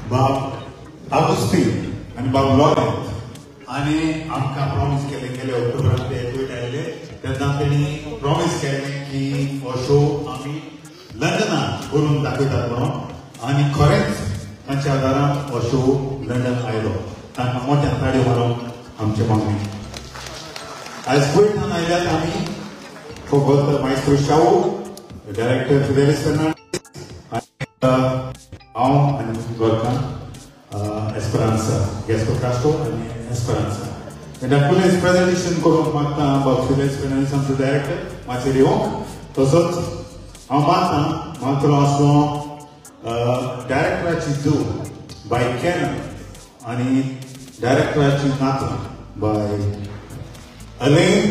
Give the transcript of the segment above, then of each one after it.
बाब आगुस्तीन आनी बाब लॉरेन्स आनी आमकां प्रॉमीस केलें गेले ऑक्टोबरान ते कुवेट आयिल्ले तेन्ना तेणी प्रॉमीस केलें की हो शो आमी लंडनाक करून दाखयतात म्हणून आनी खरेंच तांच्या आदारान हो शो लंडन आयलो. तांकां मोठ्यान ताळयो मारून आमचे मागणी. आयज कुवेटान आयल्यात आमी फकत मायस्त्रो शाहू, डायरेक्टर फिदेलीस फर्नांडीस आनी हांव आनी गोरखान एस्पेरांसा, गॅस्पर कास्ट्रो आनी एस्पेरांसा. पुलीस प्रेजेंटेशन करूंक मागता बाब फिदेलीस फर्नांडीस आमचो डायरेक्टर माचयेर येवंक. तसोच हांव मागता मागतलो आसलो डायरेक्टराची धूव बाय कॅनन आनी डायरेक्टराची नातू बाय अलेन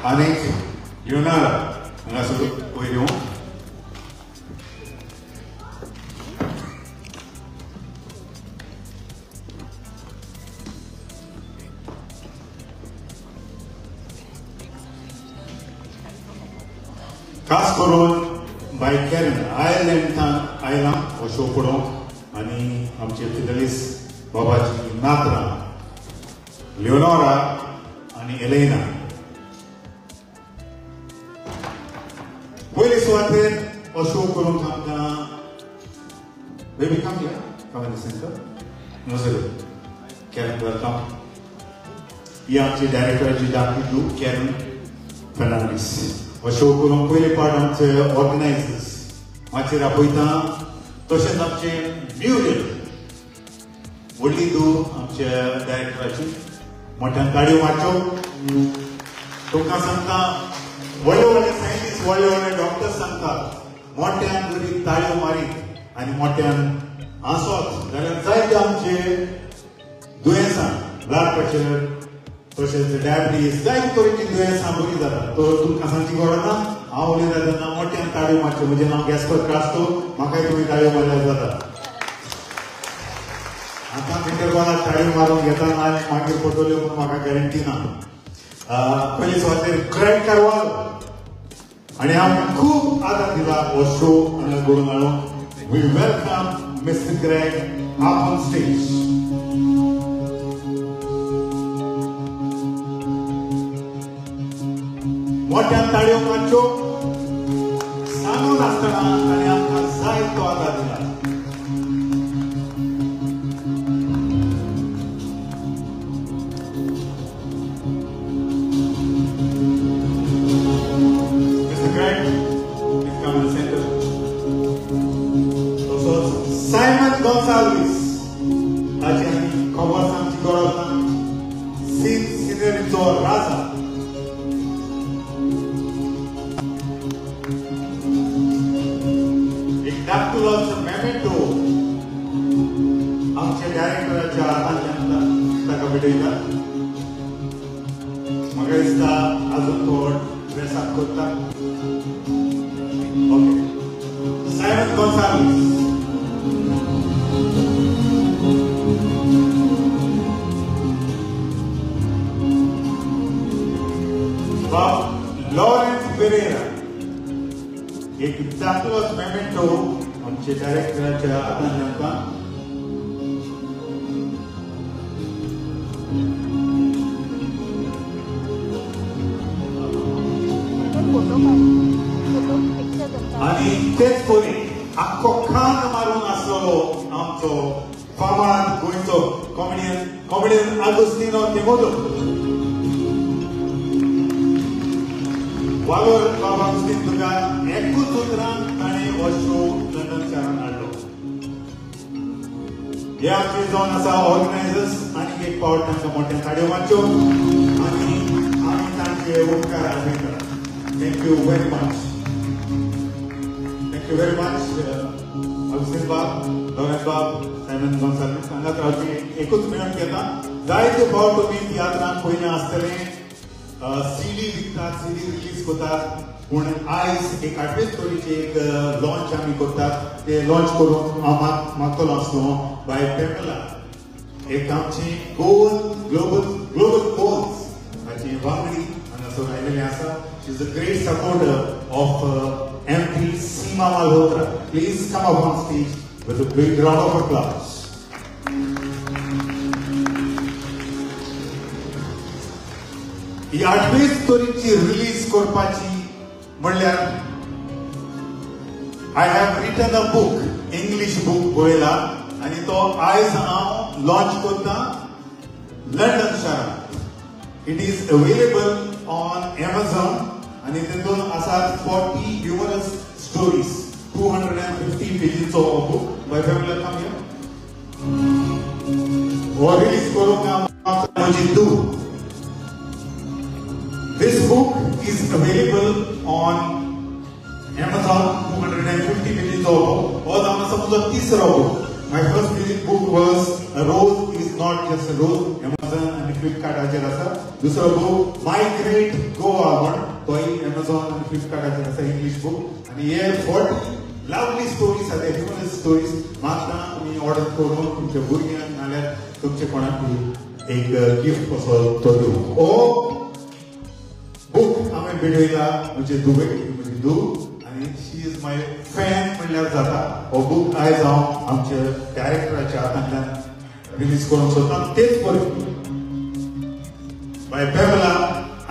आनी लियोनारा हांगासर वयर येवंक. खास करून बाय कॅरन आयर्लंडान आयलां हो शो पळोवंक आनी आमचे फिदेलीस बाबाची नातरां लियोनोरा आनी एलेना. पयले सुवातेर हो शो करूंक आमकां baby come here, come in the centre. नमस्ते कॅरन, welcome. ही आमची डायरेक्टराची धाकटी धूव कॅरन फर्नांडीस. हो शो करूंक पयले पार्ट आमचे ऑर्गनायजर्स माचयेर आपयता. तशेंच आमचे म्युरियल व्हडली धूव आमच्या डायरेक्टराची मोठ्यान ताळयो मारच्यो. तुमकां सांगता व्हडले व्हडले सायंटिस्ट, व्हडले व्हडले डॉक्टर्स सांगतात मोठ्यान जरी ताळयो मारीत आनी मोठ्यान हांसत जाल्यार जायते आमचे दुयेंसां, ब्लड प्रेशर तशेंच डायबिटीज, जायते तरेची दुयेंसां बरी जातात. तर तुमकां सांगची गरज ना, हांव उलयता तेन्ना मोठ्यान ताळयो मारच्यो. म्हजें नांव गॅस्पर क्रास्टो, म्हाकाय तुमी ताळयो मारल्यार जाता. आतां इंटरवालाक ताळयो मारून घेता ना मागीर पडटल्यो पूण म्हाका गॅरंटी ना. पयले सुवातेर ग्रेग कारवालो आनी आमकां खूब आदार दिला हो शो हांगा घडोवन हाडूंक. We welcome mister Greg up on stage. मोठ्यान ताळयो मारच्यो. सांगून आसतना ताणें आमकां जाय तो आदार दिला. Mister Greg, please come in the center. तसोच सायमन गोन्साल्वीस, ताची आनी खबर सांगची गरज ना. सीन सिनेरीचो राजा. एक धाकटुलोच मेमेंटो आमच्या डायरेक्टराच्या हातांतल्यान ताका भेटयता. म्हाका दिसता आजून तो ड्रेसाक करता. Okay, Simon Gonsalves. बाब लॉरेन्स पेरेरा, एक धाकटुलोच मेमेंटो आमच्या डायरेक्टराच्या हातांतल्यान. आनी तेच परी आख्खो खान मारून आसलेलो आमचो फामाद गोंयचो कॉमेडियन आगुस्तिनो तेमोदो. वालोर बाबा आगुस्तीन तुका एकूच उतरान ताणें हो शो लंडन शारान हाडलो. हे आमचे जावन आसा ऑर्गनायजर्स. आनीक एक पावट तांकां मोठ्यान ताळयो मारच्यो आनी आमी तांचे उपकार आजयतात. Thank you very much. Thank you very much Agustin बाब, लॉरेन्स बाब, सायमन गोन्साल्वीस. हांगाच रावची एकूच मेळून घेता. जायते फावट तुमी तियात्रान पयलें आसतलें सीडी विकतात, सीडी रिलीज करतात, पूण आयज एक आठवेच तरेची एक लॉन्च आमी करतात. ते लॉन्च करूंक हांव मागतलो आसलो बाय पेमला, एक आमची गोवन ग्लोबल गोल्स हाची वांगडी हांगासर आयिल्लें आसा. She is a great supporter of MP Seema Malhotra. Please come up on stage with a big round of applause. ही आठवेच स्टोरीची रिलीज करपाची म्हणल्यार I have written a book, English book बरयला आनी तो आयज हांव लॉन्च करता लंडन शारांत. It is available on Amazon आनी तेतून आसात 40 ह्युमरस स्टोरीज, 250 पेजींचो हो book. My family come here. हो रिलीज करूंक म्हजी धूव. This book is available on Amazon, 250 pages हो book. हो जावन आसा म्हजो तिसरो book. My first book was A Rose Is Not Just a Rose, Amazon आनी फ्लिपकार्टाचेर आसा. दुसरो बूक My Great Goa म्हण, तोय Amazon आनी फ्लिपकार्टाचेर आसा, इंग्लीश बूक. आनी हे 40 लवली स्टोरीज आसा, ह्युमरस स्टोरीज. मागता तुमी ऑर्डर करून तुमच्या भुरग्यांक नाल्यार तुमचे कोणाक एक गिफ्ट कसो तो दिवंक. हो बूक हांवें भेटयला म्हजे धुवेक, म्हजी धूव, आनी शी is my fan म्हणल्यार जाता. हो बूक आयज हांव आमच्या डायरेक्टराच्या हातांतल्यान रिलीज करूंक सोदता. तेच परी बाय पेमला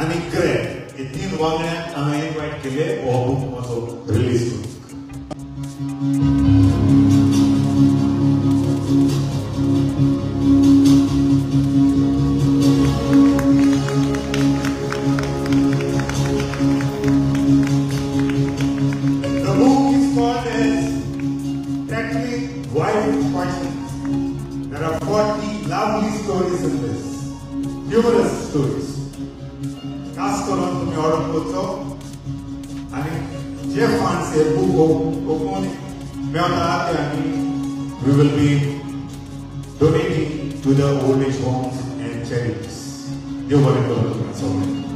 आनी ग्रे हे 3 वांगड्यांक हांवें इनवायट केले हो बूक म्हजो रिलीज करूंक. The book is called as Tackling Wild Questions. There are 40 lovely stories in this, humorous stories. खास करून तुमी ऑर्डर करचो आनी जे फंड्स हे बूक ओपन मेळटा ते आमी we will be donating to the old age homes and charities. देव बरें करूं तुमकां सगळ्यांक.